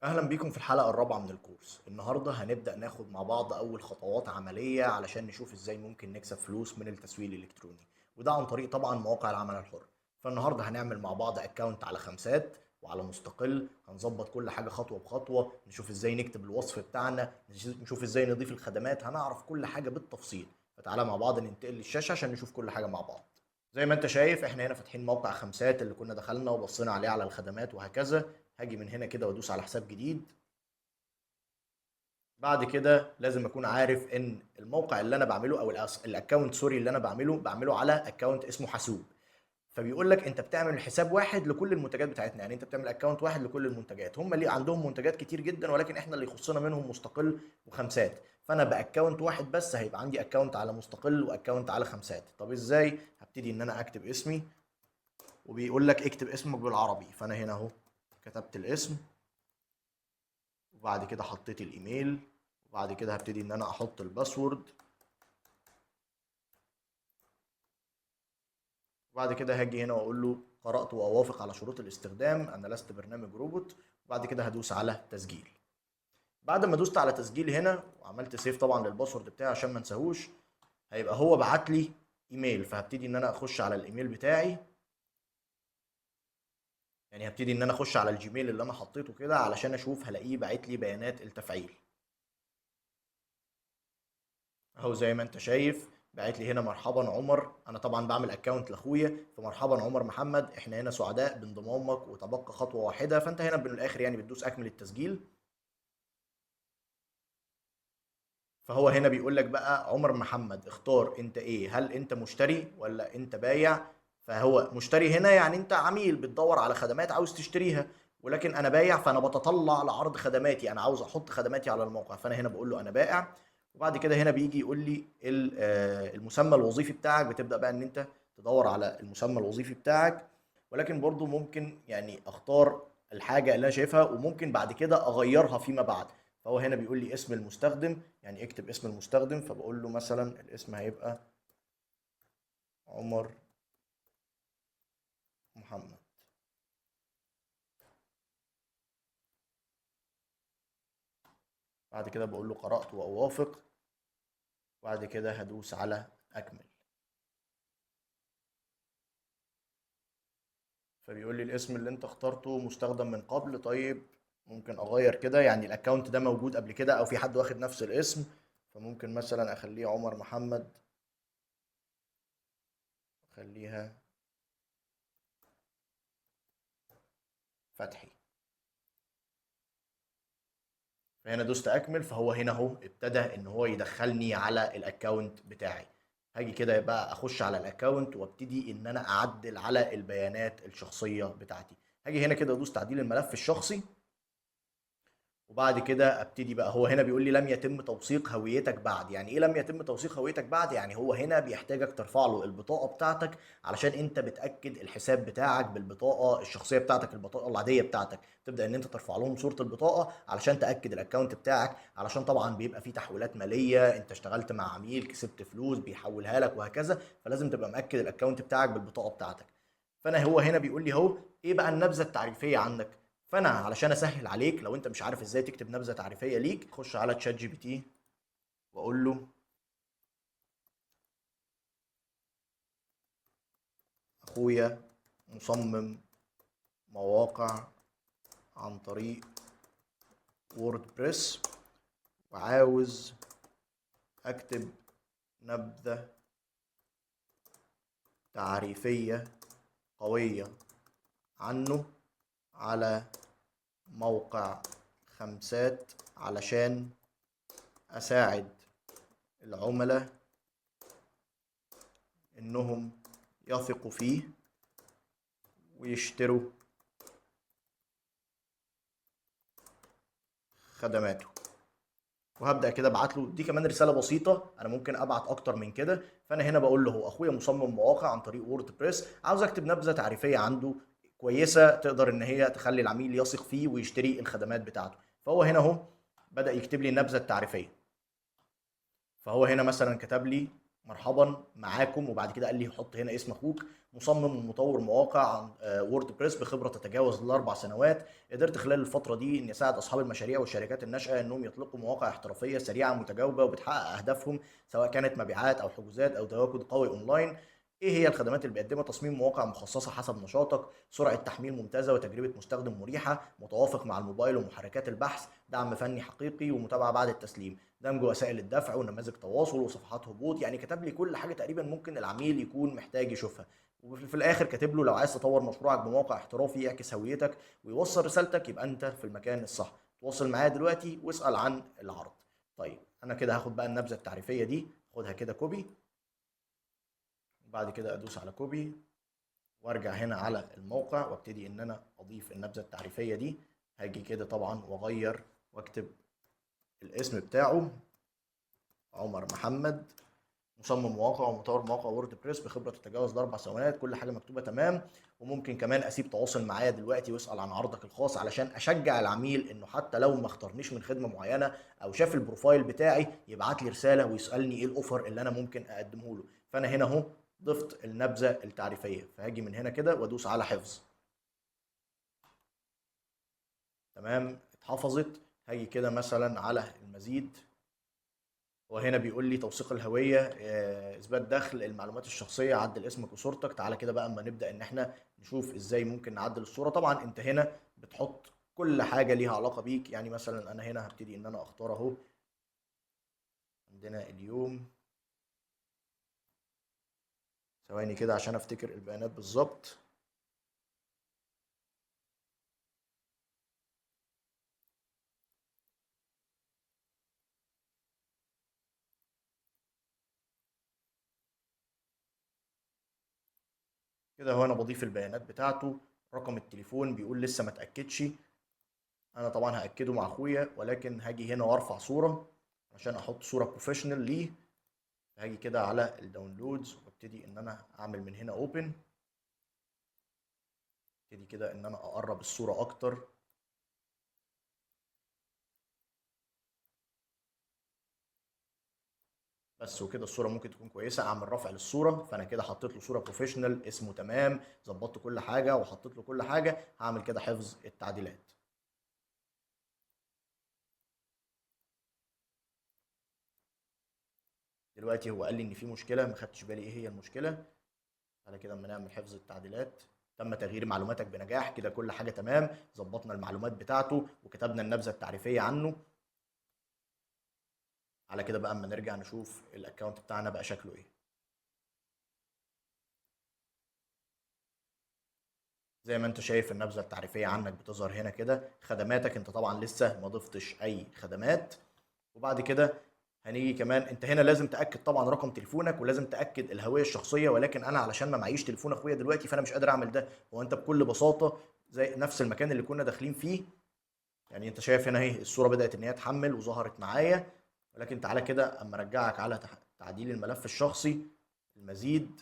اهلا بيكم في الحلقة الرابعة من الكورس. النهارده هنبدا ناخد مع بعض اول خطوات عملية علشان نشوف ازاي ممكن نكسب فلوس من التسويق الالكتروني، وده عن طريق طبعا مواقع العمل الحر. فالنهارده هنعمل مع بعض account على خمسات وعلى مستقل، هنظبط كل حاجة خطوة بخطوة، نشوف ازاي نكتب الوصف بتاعنا، نشوف ازاي نضيف الخدمات، هنعرف كل حاجة بالتفصيل. فتعالى مع بعض ننتقل للشاشه عشان نشوف كل حاجة مع بعض. زي ما انت شايف احنا هنا فاتحين موقع خمسات اللي كنا دخلنا وبصينا عليه على الخدمات وهكذا. هاجي من هنا كده وادوس على حساب جديد. بعد كده لازم اكون عارف ان الموقع اللي انا بعمله او ال account sorry اللي انا بعمله على account اسمه حاسوب. فبيقول لك انت بتعمل حساب واحد لكل المنتجات بتاعتنا، يعني انت بتعمل account واحد لكل المنتجات. هم اللي عندهم منتجات كتير جدا، ولكن احنا اللي يخصنا منهم مستقل وخمسات. فانا ب account واحد بس هيبقى عندي account على مستقل و account على خمسات. طب ازاي؟ هبتدي ان انا اكتب اسمي، وبيقول لك اكتب اسمك بالعربي، فانا هنا اهو كتبت الاسم، وبعد كده حطيت الايميل، وبعد كده هبتدي ان انا احط ال password، وبعد كده هاجي هنا واقول له قرأت واوافق على شروط الاستخدام، انا لست برنامج روبوت، وبعد كده هدوس على تسجيل. بعد ما دوست على تسجيل هنا وعملت save طبعا لل password بتاعي عشان ما انساهوش، هيبقى هو بعت لي ايميل، فهبتدي ان انا اخش على الايميل بتاعي، يعني هبتدي ان انا اخش على الجيميل اللي انا حطيته كده علشان اشوف هلاقيه باعت لي بيانات التفعيل. اهو زي ما انت شايف باعت لي هنا مرحبا عمر، انا طبعا بعمل account لاخويا، فمرحبا عمر محمد، احنا هنا سعداء بانضمامك وتبقى خطوة واحدة. فانت هنا من الاخر يعني بتدوس اكمل التسجيل. فهو هنا بيقول لك بقى عمر محمد اختار انت ايه، هل انت مشتري ولا انت بايع؟ فهو مشتري هنا يعني انت عميل بتدور على خدمات عاوز تشتريها، ولكن انا بايع فانا بتطلع لعرض خدماتي، انا عاوز احط خدماتي على الموقع، فانا هنا بقول له انا بائع. وبعد كده هنا بيجي يقول لي المسمى الوظيفي بتاعك، بتبدأ بقى ان انت تدور على المسمى الوظيفي بتاعك، ولكن برضو ممكن اختار الحاجة اللي انا شايفها وممكن بعد كده اغيرها فيما بعد. فهو هنا بيقول لي اسم المستخدم، يعني اكتب اسم المستخدم، فبقول له مثلا الاسم هيبقى عمر محمد. بعد كده بقول له قرأت وأوافق، وبعد كده هدوس على أكمل. فبيقول لي الاسم اللي انت اخترته مستخدم من قبل، طيب ممكن اغير كده، يعني ال account ده موجود قبل كده او في حد واخد نفس الاسم، فممكن مثلا اخليه عمر محمد، اخليها فتحي. فهنا دوست اكمل، فهو هنا اهو ابتدى ان هو يدخلني على ال account بتاعي. هاجي كده بقى اخش على ال account وابتدي ان انا اعدل على البيانات الشخصية بتاعتي. هاجي هنا كده ادوس تعديل الملف الشخصي، وبعد كده ابتدي بقى. هو هنا بيقول لي لم يتم توثيق هويتك بعد. يعني ايه لم يتم توثيق هويتك بعد؟ يعني هو هنا بيحتاجك ترفع له البطاقة بتاعتك علشان انت بتاكد الحساب بتاعك بالبطاقه الشخصية بتاعتك، البطاقة العادية بتاعتك، تبدا ان انت ترفع لهم صوره البطاقة علشان تاكد ال account بتاعك، علشان طبعا بيبقى فيه تحويلات ماليه، انت اشتغلت مع عميل كسبت فلوس بيحولها لك وهكذا، فلازم تبقى مأكد ال account بتاعك بالبطاقه بتاعتك. فانا هو هنا بيقول لي اهو ايه بقى النبذه التعريفيه عنك. فانا علشان اسهل عليك لو انت مش عارف ازاي تكتب نبذه تعريفية ليك، خش على تشات جي بي تي واقول له اخويا مصمم مواقع عن طريق ووردبريس وعاوز اكتب نبذه تعريفية قوية عنه على موقع خمسات علشان اساعد العملاء انهم يثقوا فيه ويشتروا خدماته. وهبدأ كده ابعت له دي كمان رسالة بسيطة، انا ممكن ابعت اكتر من كده. فانا هنا بقول له هو اخويا مصمم مواقع عن طريق ووردبريس، عاوز اكتب نبذة تعريفية عنده كويسة تقدر ان هي تخلي العميل يثق فيه ويشتري الخدمات بتاعته. فهو هنا اهو بدأ يكتب لي النبذة التعريفية. فهو هنا مثلا كتب لي مرحبا معاكم، وبعد كده قال لي حط هنا اسم اخوك، مصمم ومطور مواقع عن WordPress بخبره تتجاوز ال4 سنوات. قدرت خلال الفترة دي اني اساعد اصحاب المشاريع والشركات الناشئة انهم يطلقوا مواقع احترافية سريعة متجاوبه وبتحقق اهدافهم، سواء كانت مبيعات او حجوزات او تواجد قوي اونلاين. ايه هي الخدمات اللي بيقدمها؟ تصميم مواقع مخصصة حسب نشاطك، سرعة تحميل ممتازة وتجربه مستخدم مريحه، متوافق مع الموبايل ومحركات البحث، دعم فني حقيقي ومتابعة بعد التسليم، دمج وسائل الدفع ونماذج تواصل وصفحات هبوط. يعني كتب لي كل حاجة تقريبا ممكن العميل يكون محتاج يشوفها. وفي الاخر كاتب له لو عايز تطور مشروعك بموقع احترافي يعكس هويتك ويوصل رسالتك يبقى انت في المكان الصح. تواصل معايا دلوقتي واسال عن العرض. طيب انا كده هاخد بقى النبذه التعريفيه دي، خدها كده copy، وبعد كده ادوس على copy وارجع هنا على الموقع وابتدي ان انا اضيف النبذه التعريفيه دي. هاجي كده طبعا واغير واكتب الاسم بتاعه عمر محمد، مصمم مواقع ومطور مواقع WordPress بخبره تتجاوز ال4 سنوات، كل حاجة مكتوبة تمام. وممكن كمان اسيب تواصل معايا دلوقتي واسال عن عرضك الخاص علشان اشجع العميل انه حتى لو ما اختارنيش من خدمة معينة او شاف ال profile بتاعي يبعت لي رسالة ويسالني ايه ال offer اللي انا ممكن اقدمه له. فانا هنا اهو ضفت النبذه التعريفيه، فهاجي من هنا كده وادوس على حفظ. تمام، اتحفظت. هاجي كده مثلا على المزيد، وهنا بيقول لي توثيق الهوية، اثبات دخل، المعلومات الشخصية، عدل اسمك وصورتك. تعالى كده بقى اما نبدا ان احنا نشوف ازاي ممكن نعدل الصورة. طبعا انت هنا بتحط كل حاجة ليها علاقة بيك، يعني مثلا انا هنا هبتدي ان انا اختار اهو، عندنا اليوم، ثواني كده عشان افتكر البيانات بالظبط. كده هو انا بضيف البيانات بتاعته، رقم التليفون بيقول لسه ما اتاكدش، انا طبعا هاكده مع اخويا، ولكن هاجي هنا وارفع صوره عشان احط صوره professional ليه. هاجي كده على ال downloads وابتدي ان انا اعمل من هنا open، ابتدي كده ان انا اقرب الصورة اكتر. بس وكده الصورة ممكن تكون كويسة. اعمل رفع للصورة، فانا كده حطيت له صوره professional، اسمه تمام، ظبطت كل حاجة وحطيت له كل حاجة. هعمل كده حفظ التعديلات. دلوقتي هو قال لي ان في مشكلة، ما خدتش بالي ايه هي المشكلة. على كده اما نعمل حفظ التعديلات، تم تغيير معلوماتك بنجاح. كده كل حاجة تمام، ظبطنا المعلومات بتاعته وكتبنا النبذه التعريفيه عنه. على كده بقى اما نرجع نشوف ال account بتاعنا بقى شكله ايه. زي ما انت شايف النبذه التعريفيه عنك بتظهر هنا كده، خدماتك انت طبعا لسه ما ضفتش اي خدمات. وبعد كده هنيجي كمان انت هنا لازم تاكد طبعا رقم تليفونك ولازم تاكد الهوية الشخصية، ولكن انا علشان ما معيش تليفون اخويا دلوقتي فانا مش قادر اعمل ده. هو انت بكل بساطة زي نفس المكان اللي كنا داخلين فيه، يعني انت شايف هنا اهي الصورة بدات ان هي تحمل وظهرت معايا، ولكن تعالى كده اما ارجعك على تعديل الملف الشخصي، المزيد،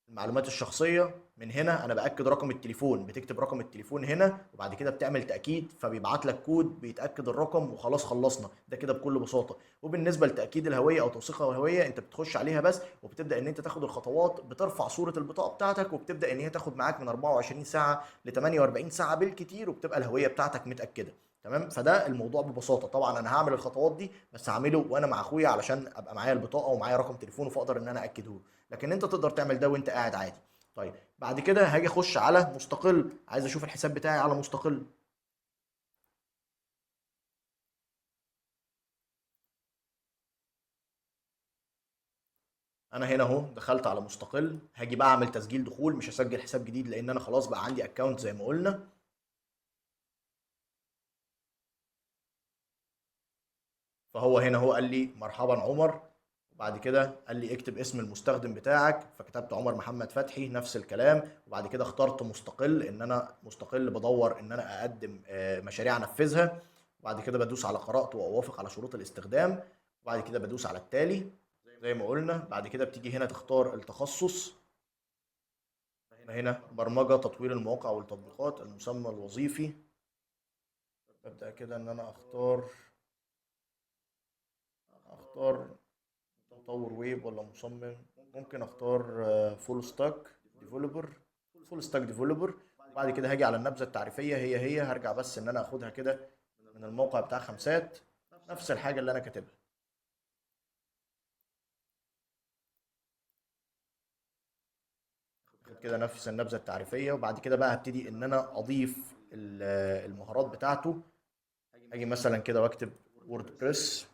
المعلومات الشخصية. من هنا انا باكد رقم التليفون، بتكتب رقم التليفون هنا وبعد كده بتعمل تاكيد، فبيبعت لك كود بيتاكد الرقم وخلاص خلصنا ده كده بكل بساطة. وبالنسبة لتاكيد الهوية او توثيق الهوية انت بتخش عليها بس وبتبدا ان انت تاخد الخطوات، بترفع صوره البطاقة بتاعتك وبتبدا ان هي تاخد معاك من 24 ساعة ل 48 ساعة بالكتير، وبتبقى الهوية بتاعتك متاكدة. تمام، فده الموضوع ببساطة. طبعا انا هعمل الخطوات دي بس هعمله وانا مع اخويا علشان ابقى معايا البطاقة ومعايا رقم تليفونه فاقدر ان انا اكده له، لكن انت تقدر تعمل ده وانت قاعد عادي. طيب بعد كده هاجي اخش على مستقل، عايز اشوف الحساب بتاعي على مستقل. انا هنا اهو دخلت على مستقل، هاجي بقى اعمل تسجيل دخول، مش هسجل حساب جديد لان انا خلاص بقى عندي account زي ما قلنا. فهو هنا هو قال لي مرحبا عمر، وبعد كده قال لي اكتب اسم المستخدم بتاعك، فكتبت عمر محمد فتحي نفس الكلام، وبعد كده اخترت مستقل ان انا مستقل بدور ان انا اقدم مشاريع انفذها، وبعد كده بدوس على قرأت واوافق على شروط الاستخدام، وبعد كده بدوس على التالي زي ما قلنا. بعد كده بتيجي هنا تختار التخصص، هنا برمجة تطوير المواقع والتطبيقات، المسمى الوظيفي، ببدأ كده ان انا اختار مطور ويب ولا مصمم؟ ممكن اختار full stack developer، full stack developer. وبعد كده هاجي على النبذه التعريفيه، هي هرجع بس ان انا اخدها كده من الموقع بتاع خمسات، نفس الحاجة اللي انا كاتبها. اخد كده نفس النبذه التعريفيه، وبعد كده بقى هبتدي ان انا اضيف المهارات بتاعته. هاجي مثلا كده واكتب WordPress،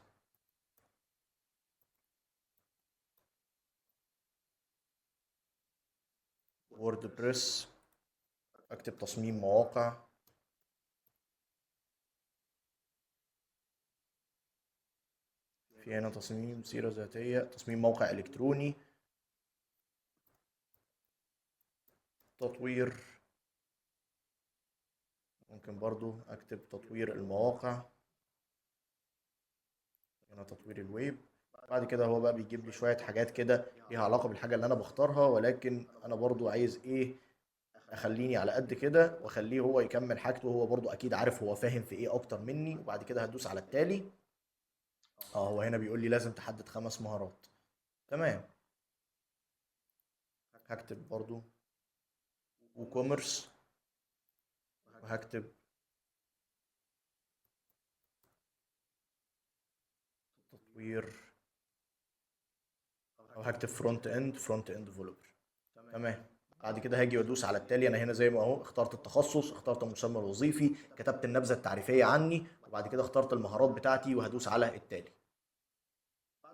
WordPress، اكتب تصميم مواقع، في هنا تصميم سيرة ذاتية، تصميم موقع إلكتروني، تطوير، ممكن برضو أكتب تطوير المواقع، هنا تطوير الويب. بعد كده هو بقى بيجيب لي شوية حاجات كده ليها علاقة بالحاجة اللي أنا بختارها، ولكن أنا برضو عايز إيه، أخليني على قد كده وأخليه هو يكمل حاجته، هو برضو أكيد عارف هو فاهم في إيه أكتر مني. وبعد كده هدوس على التالي. هو هنا بيقول لي لازم تحدد 5 مهارات. تمام، هكتب برضو WooCommerce، وهكتب تطوير، او هكتب front end، front end developer. تمام، بعد كده هاجي وادوس على التالي. انا هنا زي ما اهو اخترت التخصص، اخترت المسمى الوظيفي، كتبت النبذه التعريفيه عني، وبعد كده اخترت المهارات بتاعتي وهدوس على التالي.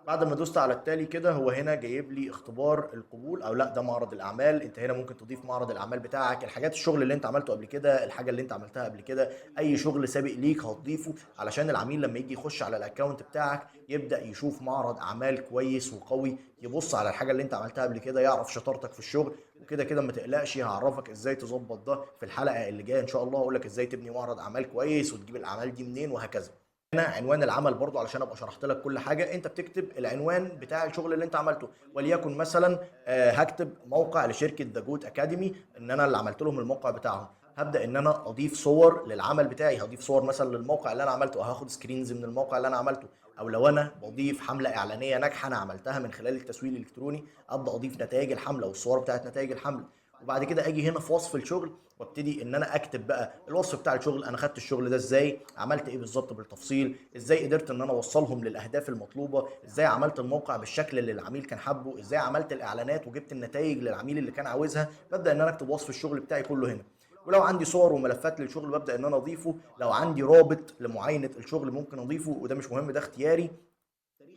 بعد ما دوست على التالي كده هو هنا جايب لي اختبار القبول، او لا ده معرض الاعمال. انت هنا ممكن تضيف معرض الاعمال بتاعك، الحاجات الشغل اللي انت عملته قبل كده، الحاجة اللي انت عملتها قبل كده، اي شغل سابق ليك هتضيفه، علشان العميل لما يجي يخش على ال account بتاعك يبدا يشوف معرض اعمال كويس وقوي، يبص على الحاجة اللي انت عملتها قبل كده، يعرف شطارتك في الشغل وكده. كده ما تقلقش، هعرفك ازاي تظبط ده في الحلقة اللي جاية ان شاء الله، هقول لك ازاي تبني معرض اعمال كويس وتجيب الاعمال دي منين وهكذا. هنا عنوان العمل برضو علشان ابقى شرحت لك كل حاجة، انت بتكتب العنوان بتاع الشغل اللي انت عملته، وليكن مثلا، هكتب موقع لشركة The Goat Academy، ان انا اللي عملت لهم الموقع بتاعهم. هبدا ان انا اضيف صور للعمل بتاعي، هضيف صور مثلا للموقع اللي انا عملته، او هاخد screens من الموقع اللي انا عملته، او لو انا بضيف حمله اعلانية ناجحة انا عملتها من خلال التسويق الالكتروني، ابدا اضيف نتائج الحملة والصور بتاعت نتائج الحملة. وبعد كده اجي هنا في وصف الشغل وابتدي ان انا اكتب بقى الوصف بتاع الشغل، انا خدت الشغل ده ازاي، عملت ايه بالظبط بالتفصيل، ازاي قدرت ان انا اوصلهم للاهداف المطلوبة، ازاي عملت الموقع بالشكل اللي العميل كان حابة، ازاي عملت الاعلانات وجبت النتائج للعميل اللي كان عاوزها. ببدا ان انا اكتب وصف الشغل بتاعي كله هنا. ولو عندي صور وملفات للشغل ببدا ان انا اضيفه، لو عندي رابط لمعاينه الشغل ممكن اضيفه، وده مش مهم، ده اختياري.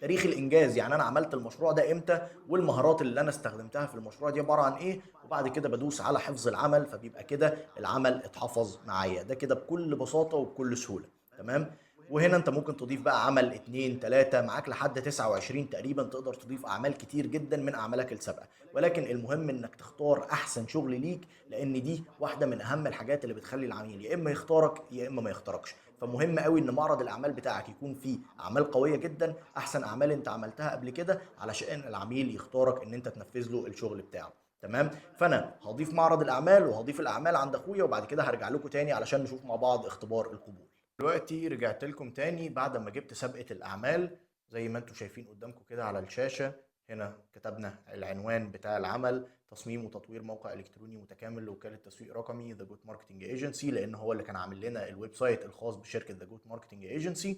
تاريخ الانجاز، يعني انا عملت المشروع ده امتى، والمهارات اللي انا استخدمتها في المشروع دي عبارة عن ايه. وبعد كده بدوس على حفظ العمل، فبيبقى كده العمل اتحفظ معايا. ده كده بكل بساطة وبكل سهولة. تمام، وهنا انت ممكن تضيف بقى عمل 2 3، معاك لحد 29 تقريبا، تقدر تضيف اعمال كتير جدا من اعمالك السابقة، ولكن المهم انك تختار احسن شغل ليك، لان دي واحدة من اهم الحاجات اللي بتخلي العميل يا اما يختارك يا اما ما يختاركش. فمهم قوي ان معرض الاعمال بتاعك يكون فيه اعمال قوية جدا، احسن اعمال انت عملتها قبل كده، علشان العميل يختارك ان انت تنفذ له الشغل بتاعه. تمام، فانا هضيف معرض الاعمال وهضيف الاعمال عند اخويا، وبعد كده هرجع لكم تاني علشان نشوف مع بعض اختبار القبول. دلوقتي رجعت لكم تاني بعد ما جبت سابقة الأعمال زي ما انتم شايفين قدامكم كده على الشاشة. هنا كتبنا العنوان بتاع العمل، تصميم وتطوير موقع إلكتروني متكامل لوكالة تسويق رقمي The Goat Marketing Agency، لأن هو اللي كان عامل لنا ال website الخاص بشركة The Goat Marketing Agency.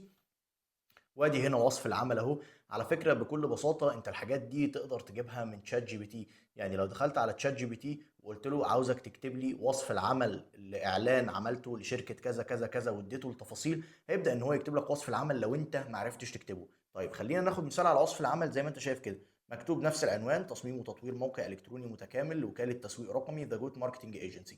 وادي هنا وصف العمل اهو. على فكرة بكل بساطة انت الحاجات دي تقدر تجيبها من ChatGPT، يعني لو دخلت على ChatGPT وقلت له عاوزك تكتب لي وصف العمل لاعلان عملته لشركة كذا كذا كذا واديته التفاصيل، هيبدأ ان هو يكتب لك وصف العمل لو انت ما عرفتش تكتبه. طيب خلينا ناخد مثال على وصف العمل. زي ما انت شايف كده مكتوب نفس العنوان، تصميم وتطوير موقع الكتروني متكامل لوكالة تسويق رقمي The Goat Marketing Agency.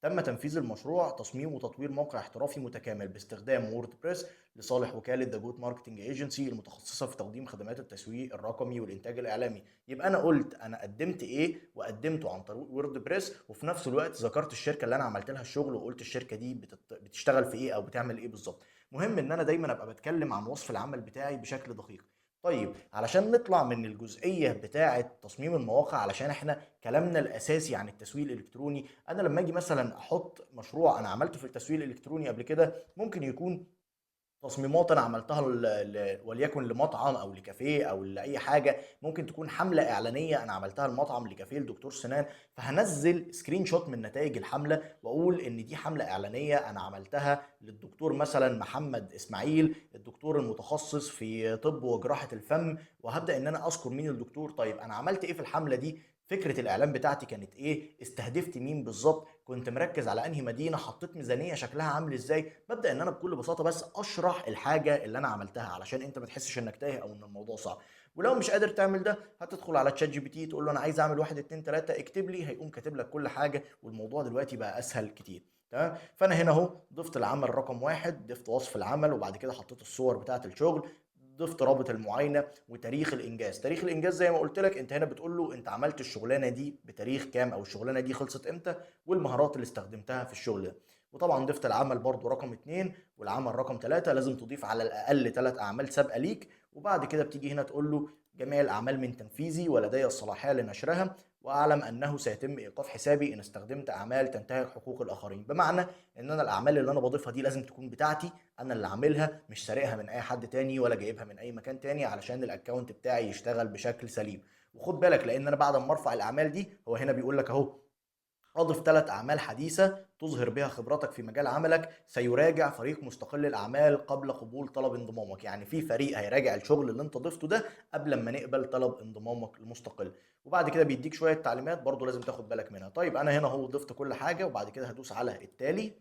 تم تنفيذ المشروع تصميم وتطوير موقع احترافي متكامل باستخدام WordPress لصالح وكالة The Goat Marketing Agency المتخصصة في تقديم خدمات التسويق الرقمي والإنتاج الإعلامي. يبقى أنا قلت أنا قدمت إيه وقدمته عن طريق WordPress، وفي نفس الوقت ذكرت الشركة اللي أنا عملت لها الشغل وقلت الشركة دي بتشتغل في إيه أو بتعمل إيه بالظبط. مهم إن أنا دايماً أبقى بتكلم عن وصف العمل بتاعي بشكل دقيق. طيب علشان نطلع من الجزئية بتاعة تصميم المواقع، علشان احنا كلامنا الأساسي عن التسويق الإلكتروني، أنا لما أجي مثلا أحط مشروع أنا عملته في التسويق الإلكتروني قبل كده، ممكن يكون تصميمات انا عملتها وليكن لمطعم او لكافيه او لاي حاجة، ممكن تكون حمله اعلانية انا عملتها لمطعم، لكافيه، لدكتور سنان، فهنزل screenshot من نتائج الحملة واقول ان دي حمله اعلانية انا عملتها للدكتور مثلا محمد اسماعيل، الدكتور المتخصص في طب وجراحه الفم، وهبدا ان انا اذكر مين الدكتور، طيب انا عملت ايه في الحملة دي، فكرة الإعلان بتاعتي كانت إيه، استهدفت مين بالظبط، كنت مركز على أنهي مدينة، حطيت ميزانية شكلها عامل إزاي. ببدأ إن أنا بكل بساطة بس أشرح الحاجة اللي أنا عملتها علشان أنت ما تحسش إنك تايه أو إن الموضوع صعب. ولو مش قادر تعمل ده هتدخل على ChatGPT تقول له أنا عايز أعمل 1 2 3 اكتب لي، هيقوم كاتب لك كل حاجة، والموضوع دلوقتي بقى أسهل كتير. تمام. فأنا هنا أهو ضفت العمل رقم 1، ضفت وصف العمل، وبعد كده حطيت الصور بتاعة الشغل، ضفت رابط المعاينة وتاريخ الانجاز. تاريخ الانجاز زي ما قلت لك انت هنا بتقول له انت عملت الشغلانة دي بتاريخ كام، او الشغلانة دي خلصت امتى، والمهارات اللي استخدمتها في الشغل ده. وطبعا ضفت العمل برضو رقم 2 والعمل رقم 3، لازم تضيف على الاقل 3 اعمال سابقه ليك. وبعد كده بتيجي هنا تقول له جميع الاعمال من تنفيذي ولدي الصلاحية لنشرها، واعلم انه سيتم ايقاف حسابي ان استخدمت اعمال تنتهك حقوق الاخرين. بمعنى ان انا الاعمال اللي انا بضيفها دي لازم تكون بتاعتي، انا اللي عاملها، مش سارقها من اي حد تاني ولا جايبها من اي مكان تاني، علشان ال account بتاعي يشتغل بشكل سليم. وخد بالك لان انا بعد ما ارفع الاعمال دي، هو هنا بيقول لك اهو اضف 3 اعمال حديثه تظهر بها خبرتك في مجال عملك، سيراجع فريق مستقل الاعمال قبل قبول طلب انضمامك. يعني في فريق هيراجع الشغل اللي انت ضفته ده قبل ما نقبل طلب انضمامك المستقل. وبعد كده بيديك شوية تعليمات برضو لازم تاخد بالك منها. طيب انا هنا اهو ضفت كل حاجة، وبعد كده هدوس على التالي.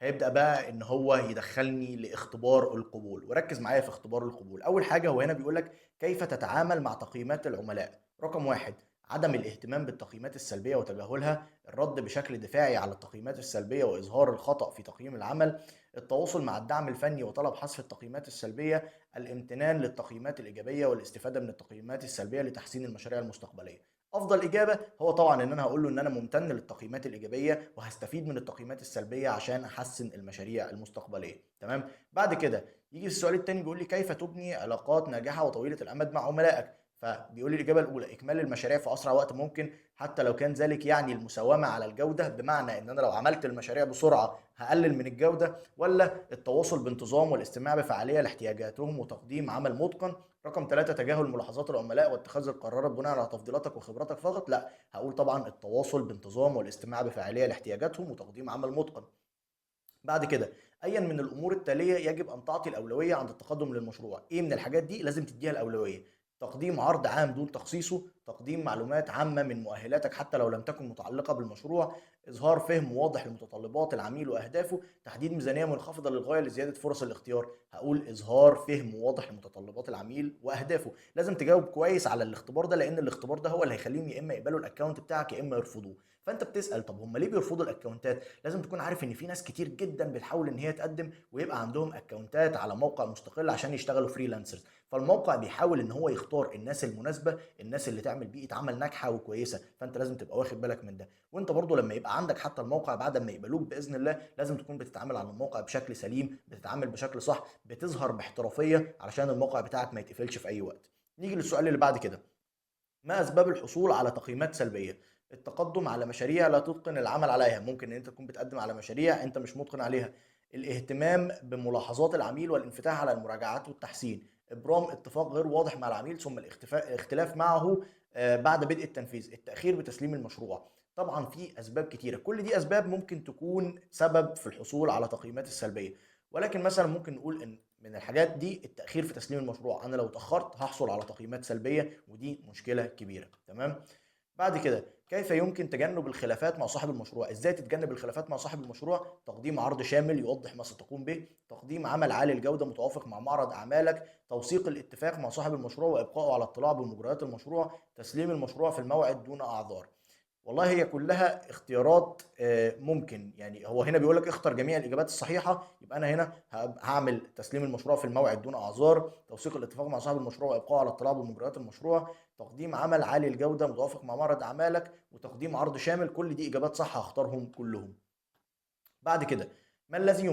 هيبدأ بقى إن هو يدخلني لاختبار القبول. وركز معايا في اختبار القبول. أول حاجة هو هنا بيقول لك كيف تتعامل مع تقييمات العملاء. رقم 1، عدم الاهتمام بالتقييمات السلبية وتجاهلها، الرد بشكل دفاعي على التقييمات السلبية وإظهار الخطأ في تقييم العمل، التواصل مع الدعم الفني وطلب حذف التقييمات السلبية، الامتنان للتقييمات الإيجابية والاستفادة من التقييمات السلبية لتحسين المشاريع المستقبلية. أفضل إجابة هو طبعا إن أنا هقول له إن أنا ممتن للتقييمات الإيجابية وهستفيد من التقييمات السلبية عشان أحسن المشاريع المستقبلية. تمام. بعد كده يجي في السؤال التاني بيقول لي كيف تبني علاقات ناجحة وطويلة الأمد مع عملائك. فبيقول لي الإجابة الأولى إكمال المشاريع في أسرع وقت ممكن حتى لو كان ذلك يعني المساومة على الجودة، بمعنى إن أنا لو عملت المشاريع بسرعة هقلل من الجودة، ولا التواصل بانتظام والاستماع بفعالية لاحتياجاتهم وتقديم عمل متقن. رقم 3 تجاهل ملاحظات العملاء واتخاذ القرارات بناء على تفضيلاتك وخبراتك فقط. لا، هقول طبعا التواصل بانتظام والاستماع بفعالية لاحتياجاتهم وتقديم عمل متقن. بعد كده ايا من الامور التالية يجب ان تعطي الاولوية عند التقدم للمشروع. ايه من الحاجات دي لازم تديها الاولوية؟ تقديم عرض عام دون تخصيصه، تقديم معلومات عامة من مؤهلاتك حتى لو لم تكن متعلقة بالمشروع، إظهار فهم واضح لمتطلبات العميل وأهدافه، تحديد ميزانية منخفضة للغاية لزيادة فرص الاختيار. هقول إظهار فهم واضح لمتطلبات العميل وأهدافه. لازم تجاوب كويس على الاختبار ده، لأن الاختبار ده هو اللي هيخليهم يا إما يقبلوا ال account بتاعك يا إما يرفضوه. فأنت بتسأل طب هم ليه بيرفضوا ال account ات؟ لازم تكون عارف إن في ناس كتير جدا بتحاول إن هي تقدم ويبقى عندهم account ات على موقع مستقل عشان يشتغلوا freelancers، فالموقع بيحاول إن هو يختار الناس المناسبة، الناس اللي تعمل بيئة عمل ناجحة وكويسة، فأنت لازم تبقى واخد بالك من ده. وانت برضو لما يبقى عندك حتى الموقع بعد ما يقبلوك باذن الله لازم تكون بتتعامل على الموقع بشكل سليم، بتتعامل بشكل صح، بتظهر باحترافيه علشان الموقع بتاعك ما يتقفلش في اي وقت. نيجي للسؤال اللي بعد كده، ما اسباب الحصول على تقييمات سلبية؟ التقدم على مشاريع لا تتقن العمل عليها، ممكن ان انت تكون بتقدم على مشاريع انت مش متقن عليها. الاهتمام بملاحظات العميل والانفتاح على المراجعات والتحسين، ابرام اتفاق غير واضح مع العميل ثم الاختلاف معه بعد بدء التنفيذ، التأخير بتسليم المشروع. طبعا في اسباب كتيرة، كل دي اسباب ممكن تكون سبب في الحصول على تقييمات السلبية، ولكن مثلا ممكن نقول ان من الحاجات دي التأخير في تسليم المشروع، انا لو اتأخرت هحصل على تقييمات سلبية ودي مشكلة كبيرة. تمام. بعد كده كيف يمكن تجنب الخلافات مع صاحب المشروع؟ ازاي تتجنب الخلافات مع صاحب المشروع؟ تقديم عرض شامل يوضح ما ستقوم به، تقديم عمل عالي الجودة متوافق مع معرض أعمالك، توثيق الاتفاق مع صاحب المشروع وإبقائه على اطلاع بمجريات المشروع، تسليم المشروع في الموعد دون أعذار. والله هي كلها اختيارات ممكن، يعني هو هنا بيقول لك اختر جميع الإجابات الصحيحة، يبقى أنا هنا هعمل تسليم المشروع في الموعد دون أعذار، توثيق الاتفاق مع صاحب المشروع وإبقائه على اطلاع بمجريات المشروع، تقديم عمل عالي الجودة متوافق مع معرض أعمالك، وتقديم عرض شامل. كل دي إجابات صح هختارهم كلهم. بعد كده ما الذي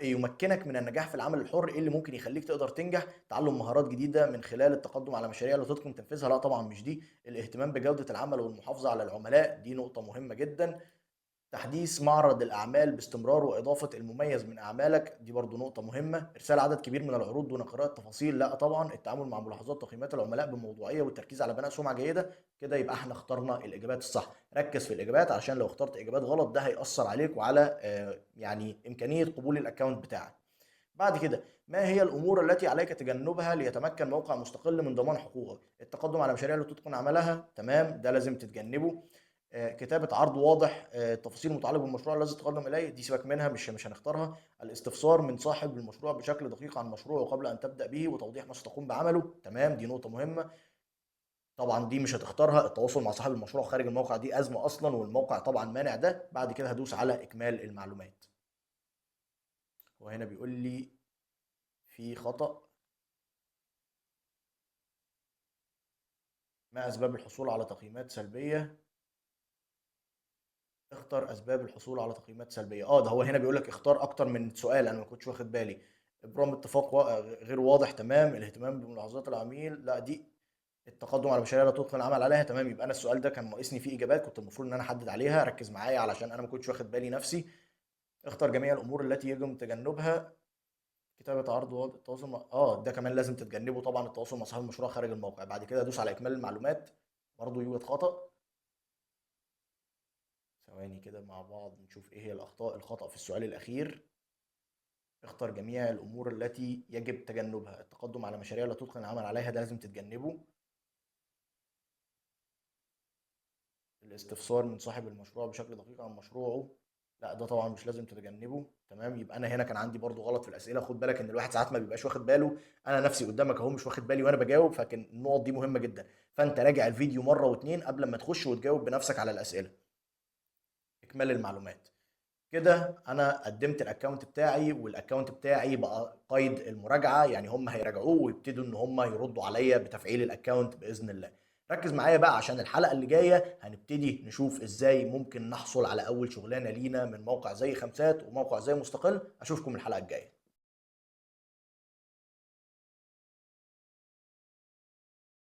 يمكنك من النجاح في العمل الحر؟ ايه اللي ممكن يخليك تقدر تنجح؟ تعلم مهارات جديدة من خلال التقدم على مشاريع لا تتقن تنفيذها، لا طبعا مش دي. الاهتمام بجودة العمل والمحافظة على العملاء، دي نقطة مهمة جدا. تحديث معرض الأعمال باستمرار وإضافة المميز من أعمالك، دي برضو نقطة مهمة. إرسال عدد كبير من العروض دون قراءة تفاصيل، لا طبعا. التعامل مع ملاحظات تقييمات العملاء بموضوعية والتركيز على بناء سمعة جيدة. كده يبقى احنا اخترنا الإجابات الصح. ركز في الإجابات عشان لو اخترت إجابات غلط ده هيأثر عليك وعلى يعني إمكانية قبول ال account بتاعك. بعد كده، ما هي الأمور التي عليك تجنبها ليتمكن موقع مستقل من ضمان حقوقك؟ التقدم على مشاريع لا تتقن عملها، تمام، ده لازم تتجنبه. كتابة عرض واضح، تفاصيل متعلقة بالمشروع الذي تتقدم إليه، دي سيبك منها، مش هنختارها. الاستفسار من صاحب المشروع بشكل دقيق عن مشروعه قبل أن تبدأ به وتوضيح ما ستقوم بعمله، تمام، دي نقطة مهمة، طبعا دي مش هتختارها. التواصل مع صاحب المشروع خارج الموقع دي أزمة أصلا، والموقع طبعا مانع ده. بعد كده هدوس على إكمال المعلومات، وهنا بيقول لي في خطأ. ما أسباب الحصول على تقييمات سلبية؟ اختر أسباب الحصول على تقييمات سلبية. ده هو هنا بيقول لك اختار أكتر من سؤال، أنا ما كنتش واخد بالي. إبرام اتفاق غير واضح، تمام. الاهتمام بملاحظات العميل، لا دي التقدم على مشاريع لا تتقن العمل عليها، تمام. يبقى أنا السؤال ده كان ناقصني فيه إجابات، كنت المفروض إن أنا أحدد عليها. ركز معايا علشان أنا ما كنتش واخد بالي نفسي. اختر جميع الأمور التي يجب تجنبها. كتابة عرض واضح، التواصل مع ده كمان لازم تتجنبه طبعا، التواصل مع صاحب المشروع خارج الموقع. بعد كده ادوس على اكمال المعلومات، برضو يوجد خطأ. ثواني كده مع بعض نشوف ايه هي الاخطاء. الخطأ في السؤال الاخير، اختر جميع الامور التي يجب تجنبها. التقدم على مشاريع لا تتقن العمل عليها، ده لازم تتجنبه. الاستفسار من صاحب المشروع بشكل دقيق عن مشروعه، لا ده طبعا مش لازم تتجنبه، تمام. يبقى انا هنا كان عندي برضو غلط في الاسئله. خد بالك ان الواحد ساعات ما بيبقاش واخد باله، انا نفسي قدامك اهو مش واخد بالي وانا بجاوب، فكان النقط دي مهمه جدا. فانت راجع الفيديو مره واتنين قبل ما تخش وتجاوب بنفسك على الاسئله. اكمال المعلومات. كده انا قدمت ال account بتاعي، وال account بتاعي بقى قيد المراجعه، يعني هم هيراجعوه ويبتدوا ان هم يردوا عليا بتفعيل ال account باذن الله. ركز معايا بقى عشان الحلقة اللي جاية هنبتدي نشوف ازاي ممكن نحصل على اول شغلانة لينا من موقع زي خمسات وموقع زي مستقل. اشوفكم الحلقة الجاية.